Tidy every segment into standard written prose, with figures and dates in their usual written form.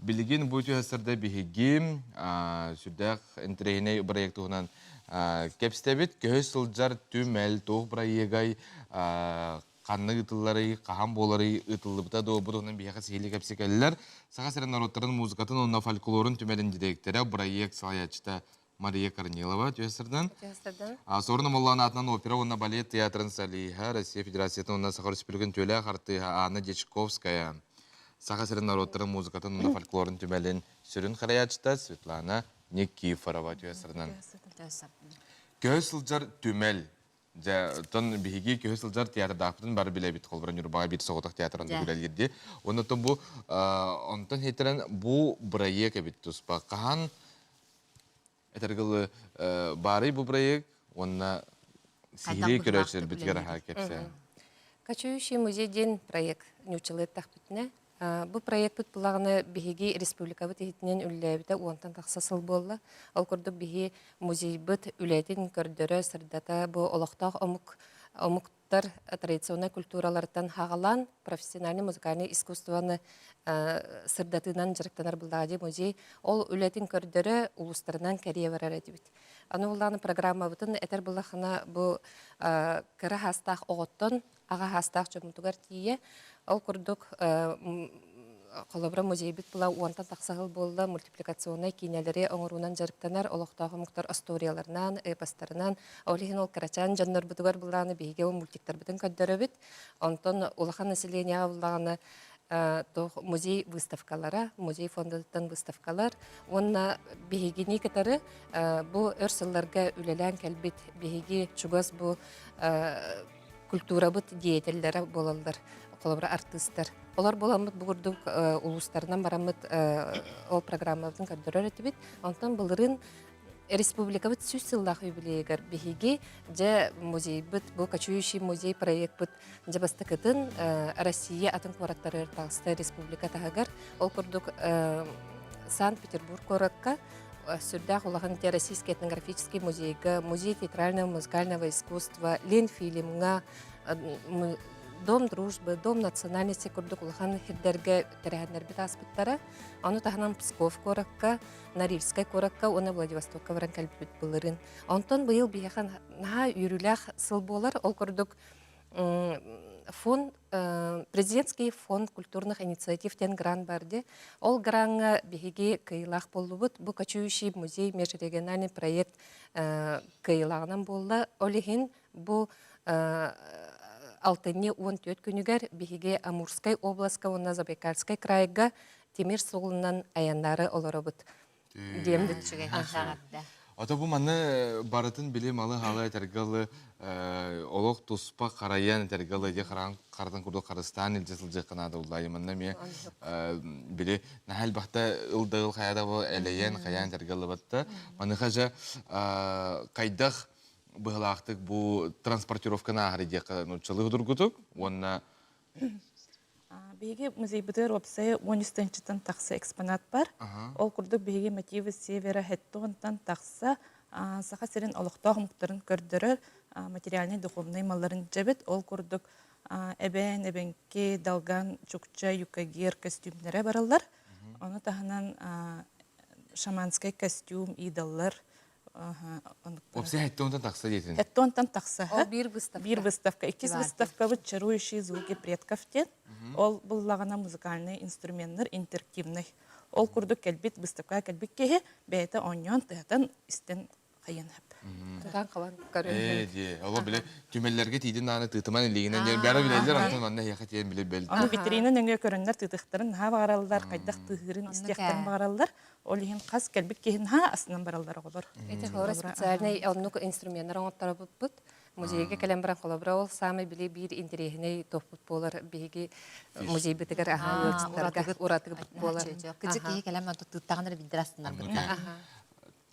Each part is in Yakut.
Билигин бу түһэсэрдэ биһиги сүрдээх интэриэһинэй бырайыак туһунан кэпсэтэбит. Көһө сылдьар түмэл туох бырайыагай, ханна ыытылларый, хаһан буоларый, ыытыллыбыта дуо, бу туһунан биһиэхэ сиһилии кэпсэкэллэр. Саха сирин норуоттарын музыкатын уонна фольклорун түмэлин дириэктэрэ, бырайыак салайааччыта Мария Корнилова Түөстерден. Суорун Омоллоон аатынан опера уонна балет театрын солиһа, Россия Федерациятын уонна Саха Республикатын түөлээх артыыһа Анна Дьячковская, Саха сирин норуоттарын музыкатын уонна фольклорун түмэлин сүрүн харайааччыта Светлана Никифорова Түөстерден. Көһө сылдьар түмэл. Дьэ, оттон биһиги көһө сылдьар театрдаахпытын бары билэбит. Холобура, Ньурбаҕа биир соҕотох театрын үлэлиир дии. Онон бу онтон хиттэрэн бу бырайыак эбит туспа. Хаһан Этэргылы баарый бу проект уонна сиһилии көрөөччүлэрбитигэр аһаа кэпсээн. Кочующий музей диэн проект ньууччалыы Бу проекпыт булаҕына биһиги республикабыт иһитинэн үлэлээбитэ уонтан тахса сыл буолла. Ол курдук биһи музейбыт үлэтин көрдөрө, сырдата бу олохтоох омук омук традиционнай культуралартан хаҕалаан профессиональный музыкальный искусствоны сырдатыынан дьарыктанар Булдаадьы музей ол үлэтин көрдөрө улуустарынан кэрийэ барар этибит. Аны буллааны программабытын этэр буллахына бу кыра хаастаах оҕоттон аҕа хаастаах дьоммутугар тиийэ ол курдук Холобура, музейбит була уонтан тахса сыл буолла мультипликационнай киинэлэри оҥоруунан дьарыктанар олохтоох омуктар остуоруйаларынан, эпостарынан. Ол иһин ол кырачаан дьоннорбутугар буллаҕына биһиги ол мультиктарбытын көрдөрөбүт. Онтон улахан населениеҕа буллаҕына туох музей выставкалара, музей фондатыттан выставкалар уонна биһигини кытары бу өр сылларга үлэлээн кэлбит биһиги чугас бу культурабыт деятеллэрэ буолаллар, холобура артыыстар. Олор буоламмыт бу курдук улуустарынан бараммыт ол программабытын көрдөрөр этибит. Онтон былырыын республикабыт 100 сыллаах юбилейыгар биһиги дьэ музейбыт, бу кочующий музей проекпыт дьэ бастакытын Россия атын куораттарыгар таҕыста республика таһыгар. Ол курдук Санкт-Петербург куоракка сүрдээх улахан те Российский этнографический музейга, музей театрального музыкального искусства, Ленфильмҥа, Дом дружбы, Дом национальности курдук улахан сирдэргэ тэрээһиннэрбит ааспыттара. Ону таһынан Псков куоракка, Норильскай куоракка уонна Владивостокка баран кэлбит былырыын. Онтон быйыл биһиэхэ наһаа үөрүүлээх сыл буолар. Ол курдук фонд президентский фонд культурных инициатив диэн грант бар дии. Ол граҥҥа биһиги кыайыылаах буоллубут. Бу кочующий музей межрегиональный проект кыайыылааҕынан буолла. Ол иһин бу алтынньы 14 күнүгэр биһиги Амурскай областка уонна Забайкальскай крайга тимир суолунан айаннаары олоробут. Диэм үчүгэй хаҕарда. Ото бу маны барытын били малы халы этэргэ олох туспа харайан этэргэ ылы харан харатан курдук харыстаан илдьэ сылдьыахха наада уллайы манна эмиэ били наһаа элбэхтэ ыл да ыл хайа да бу элэйэн хайаан этэргэ ылыбатта маныха же хайдах быһылаахтык бу транспортировканы ааһар диэххэ нууччалыы судургутук уонна Биһиги музейбытыгар уопсайа 13 тыһыынчаттан тахса экспонат бар. Ол курдук биһиги мотивы севера хеттонтан тахса Саха сирин олохтоох омуктарын көрдөрөр материальнай духовнай малларын дьэбит. Ол курдук эбээн, эбэҥки, долган, чукча, юкагир костюмнара бараллар. Ону таһынан шаманскай костюм, идоллар Вообще хеттонтан тахса диэтин. Хеттонтан тахса. Ол биир выставка. Биир выставка. Иккис выставкабыт «Чарующие звуки предков» диэн. Ол буллаҕына музыкальный инструменнар интерактивный. Ол курдук кэлбит выставкаҕа кэлбит киһи бэйэтэ оонньоон тыһатан истэн хайыан сөп. Тутан хабан көрөн. Ээ дии. Оло биле түмэллэргэ тиийдин нааны тыытыман илиигинэн диэн бары билэллэр онтон манна эһиэхэ тиийэн биле бэл. Аны витрина нөҥүө көрөннөр тыытыхтарын наһаа баҕараллар, хайдах тыаһыырын истиэхтэрин баҕараллар. Ол иһин хас кэлбит киһин ха астынан бараллар оҕолор. Ити холобура специальный оннук инструменнар оҥотторобуппут. Музейга кэлэн баран холобура ол саамай били биир интэриэһинэй туохпут буолар биһиги музейбытыгар аһаа ыалдьыттарга уратыбыт буолар. Кыдьык киһи кэлэн тыыттаҕын эрэ билдэр астынар бытта.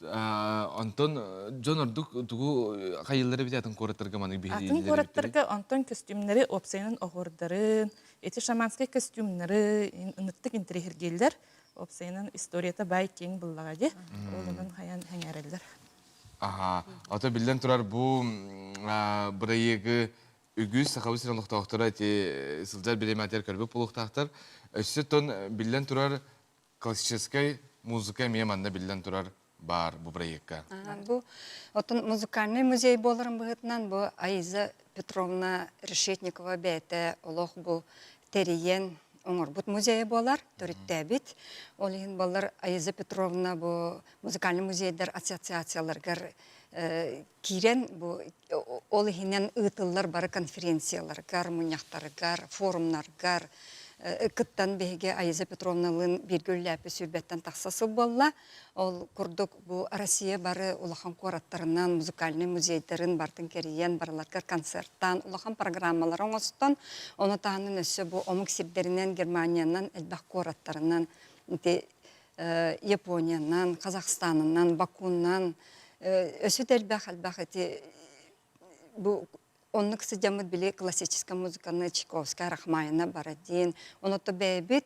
Онтон дьон ордук тугу хайыллары бит атын куораттарга маннык биһири Атын куораттарга онтон костюмнары уопсайынан оһуордарын, эти шаманскай костюмнары ыныттык интэриэһиргииллэр. Уопсайынан историята баай киэҥ буллаҕа дии. Ол онон хайан сэҥээрэллэр. Аха. Ото биллэн турар бу бырайыагы үгүс сахабыт сирин олохтоохторо ити сылдьар бириэмэтигэр көрбүт буолуохтаахтар. Өссө тон биллэн турар. Классическай музыка эмиэ манна биллэн турар баар бу проекка. Бу отон музыкальный музей буоларын быһыытынан бу Аиза Петровна Решетникова бэйэтэ олох бу тэрийэн оҥорбут музейа буолар, төрүттээбит. Ол иһин баллар Аиза Петровна бу музыкальный музейдар ассоциацияларыгар киирэн бу ол иһинэн ыытыллар бары конференцияларгар, мунньахтаргар, форумнаргар кыттан биһиги Аиза Петровналыын бииргэ үлэлээппит сүүрбэттэн тахса сыл буолла. Ол курдук бу Россия бары улахан куораттарынан музыкальный музейдарын бартын кэрийэн, барыларгар концерттаан, улахан программалары оҥостон, ону таһынан өссө бу омук сирдэринэн, Германиянан элбэх куораттарынан ити Япониянан, Казахстанынан, Бакунан өссө да элбэх элбэх ити бу оннук сыдьаммыт били классическай музыканы Чайковская, Рахманина, Бородин, оното бэйэбит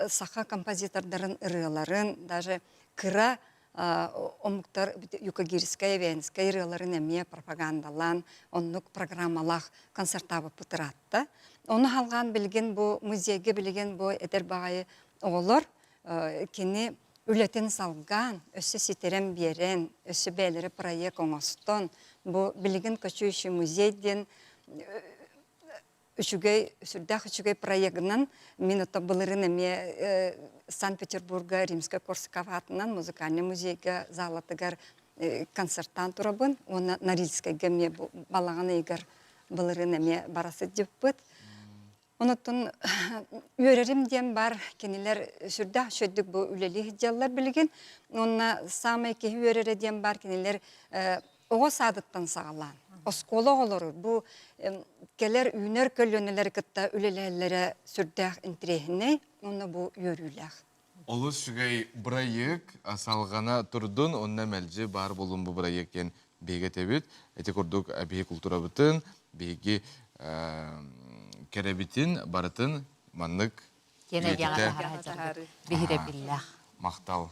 саха композитордарын ырыаларын, даже кыра омуктар юкагирскай, эвенскай ырыаларын эмиэ пропагандалаан, оннук программалаах концертаабыппыт ыраатта. Ону халҕаан билигин бу музейга билигин бу эдэр баҕайы оҕолор кини үлэтин салгаан, өссө ситэрэн биэрэн, өссө бэйэлэрэ проект оҥостон, бу билигин Кочующий музей диэн үчүгэй, сүрдээх үчүгэй проегынан мин ото былырын эмиэ Санкт-Петербурга Римскай-Корсаков аатынан музыкальный музейга залатыгар концерттаан турабын уонна Норильскайга эмиэ балаҕан ыйыгар былырын эмиэ бара сылдьыппыт. Онуттан үөрэрим диэн бар, кинилэр сүрдээх үчүгэйдик бу үлэлии сылдьаллар билигин. Уонна саамай киһи үөрэрэ диэн бар, кинилэр оҕо саадыттан саҕалаан, оскуола оҕолору бу кэлэр үүнэр көлүөнэлэри кытта үлэлэһэллэрэ сүрдээх интириэһинэй уонна бу үөрүүлээх. Олус үчүгэй бырайыак салҕана турдун, онно мэлдьи баар буолун бу бырайыак диэн биһиги этэбит. Ити курдук биһиги култуурабытын, биһиги кэрэбитин барытын маннык Киэн эйгэҕэ таһаарыы. Биһирэбиллээх. Махтал.